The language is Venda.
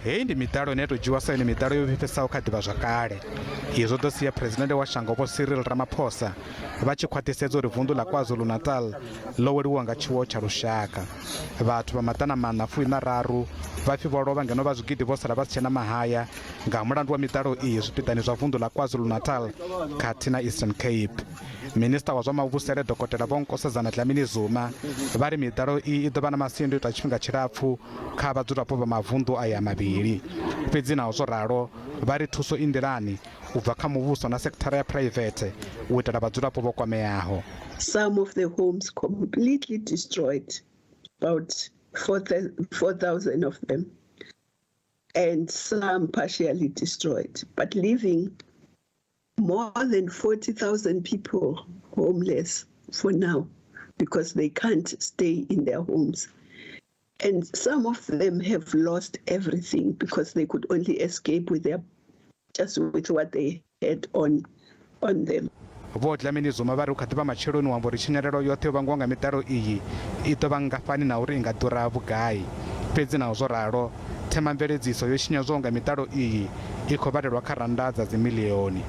Heyi ndi miḓalo ine ya tou dzhiwa sa yone miḓalo yo vhifhesaho kha ḓivhazwakale. Izwi zwo ḓo sia Phresidennde wa shango Vho Cyril Ramaphosa vha tshi khwaṱhisedza uri vunḓu ḽa KwaZulu-Natal ḽo weliwa nga tshiwo tsha lushaka. Vhathu vha maḓana maṋa fuiṋa raru vha pfi vho lovha ngeno vha zwigidi vho sala vha si tshena mahaya nga mulandu wa miḓalo iyi zwipiḓani zwa vunḓu ḽa KwaZulu-Natal khathihi na Eastern Cape. Minisiṱa wa zwa Mavhusele Dokotela Vho Nkosazana Dlamini Zuma vha ri miḓalo iyi i ḓo vha na masiandoitwa a tshifhinga tshilapfu kha vhadzulapo vha mavunḓu aya mavhili. Fhedzi naho zwo ralo, vha ri thuso i nḓilani u bva kha muvhuso na sekithara ya phuraivethe u itela vhadzulapo vho kwameaho. Some of the homes completely destroyed, about 4,000 of them, and some partially destroyed, but leaving more than 40,000 people homeless for now because they can't stay in their homes. And some of them have lost everything because they could only escape with their just with what they had on them. Vho Dlamini Zuma vha ri hu kha ḓi vha matsheloni u amba uri tshinyalelo yoṱhe yo vhangwaho nga miḓalo iyi i ḓo vha nngafhani na uri i nga ḓura vhugai. Fhedzi naho zwo ralo, themamveledziso yo tshinyadzwaho nga miḓalo iyi i khou vhalelwa kha rannda dza dzimiḽioni.